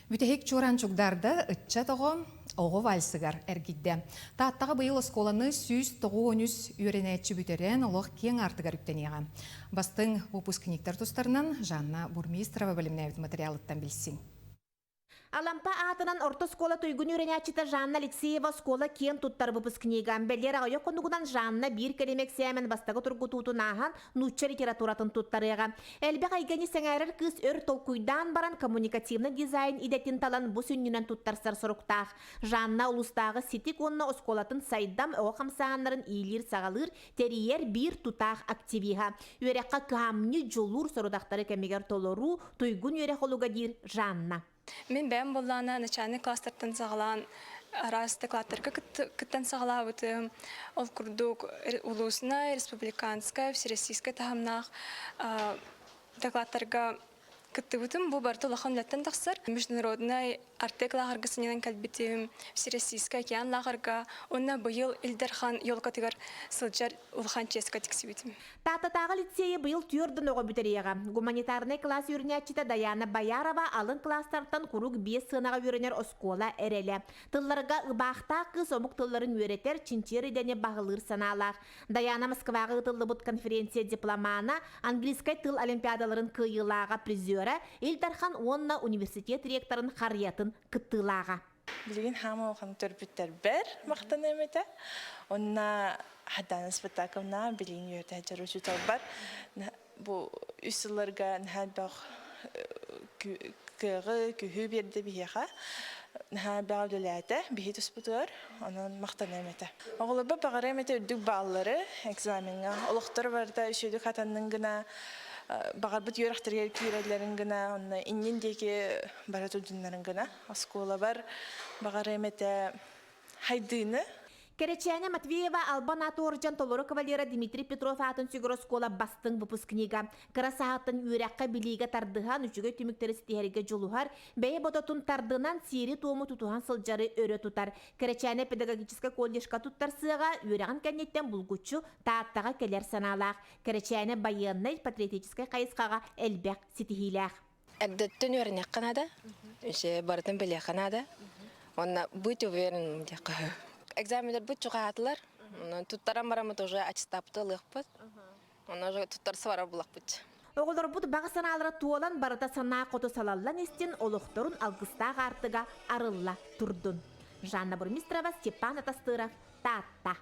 Бүтэһик чуораан чугдаарда ыччат оҕо оҕо вальсыгар эргийдэ. Тааттаҕа быйыл оскуоланы 193 үөрэнээччи бүтэрэн олох киэҥ аартыгар үктэниэҕэ. Бастыҥ выпускниктар тустарынан Жанна Бурмистрова бэлэмнээбит материалыттан билсиҥ. Алампа аатынан орто оскуола туйгун үөрэнээччитэ Жанна Алексеева оскуола киэн туттар выпускнига. Бэлиэр аҕыйах хонугунан Жанна биир кэлим эксээмэн бастакы тургутуутун ааһан нуучча литературатын туттарыаҕа. Элбэх эйгэни сэҥээрэр кыыс өр толкуйдаан баран коммуникативный дизайн идэтин талан бу сүнньүнэн туттарсар соруктаах. Жанна улуустааҕы Ситик уонна оскуолатын Сайдам оҕо хамсааһыннарын иилиир-саҕалыыр, тэрийэр биир тутаах активиһа. Үөрэххэ кыһамньы, дьулуур сорудахтары кэмигэр толоруу, туйгун үөрэх олуга диир Жанна. Мин бэйэм буоллаҕына начальник класстартан саҕалаан араас докладтарга кыттан саҕалаабытым. Ол курдук улууснай, республиканскай, всероссийскай таһымнаах докладтарга кыттыбытым. Бу барыта улахан үлэттэн тахсар. Международнай Артек лааҕырга сынньанан кэлбитим, Всероссийскай океан лааҕырга уонна быйыл Ил Дархан елкатыгар сылдьар улахан чиэскэ тиксибитим. Тааттатааҕы лицейи быйыл түөрт оҕо бүтэриэҕэ. Гуманитарнай кылаас үөрэнээччитэ Даяна Боярова алын кылаастартан куруук биэс сыанаҕа үөрэнэр оскуола эрэлэ. Тылларга ыбаахтаах кыыс омук тылларын үөрэтэр, чинчийэр идэни баһылыыр санаалаах. Даяна Москваҕа ыытыллыбыт конференция дипломана, английскай тыл олимпиадаларын кыайыылааҕа, призера, Ил Дархан уонна университет ректорын харыйатын кыттыылааҕа. Билигин хаама улахан төрөппүттэрбэр махтаныам этэ. Онно Хадана Спартаковна билигин үөрэтээччи учууталбар бу үс сылларга наһаа элбэх кыаҕы, күһү биэрдэ биһиэхэ. Наһаа элбэх үлэлээтэ биһи туспутугар. Онон махтаныам этэ. Оҕолорбор баҕарыам этэ үрдүк бааллары экзамеҥҥа. Олохторо барыта үчүгэйдик хатаннын гына баҕарбыт үөрэхтэригэр киирэллэрин гына, онно иннин диэки бара турдуннарын гына. Оскуолабар баҕарыам этэ хайдыыны. Кэрэчээнэ Матвеева Албан аат уордьан толору кавалера Дмитрий Петров аатын сүгэр оскуола бастыҥ выпускнига. Кыра сааһыттан үөрэххэ, билиигэ тардыһан, үчүгэй түмүктэри ситиһэргэ дьулуһар, бэйэ бодотун тардынан, сиэри-туому тутуһан сылдьары өрө тутар. Кэрэчээнэ педагогическай колледжка туттарсыаҕа, үөрэҕин кэнниттэн булгуччу Тааттаҕа кэлэр санаалаах. Кэрэчээнэ байыаннай патриотическай хайысхаҕа элбэх ситиһиилээх. Эрдэттэн үөрэниэххэ наада, үсэ барытын билиэххэ наада. Уонна быть уверенным диэххэ. Экзаменнарбыт чугаһаатылар. Онон туттаран бараммыт уже аттестапты ылыахпыт. Онно уже туттарса барар булахпыт. Оҕолорбут баҕа санаалара туолан барыта санаа хоту салаллан истин олохторун алгыстаах аартыга арылла турдун. Жанна Бурмистрова, Степан Атастыров, Таатта.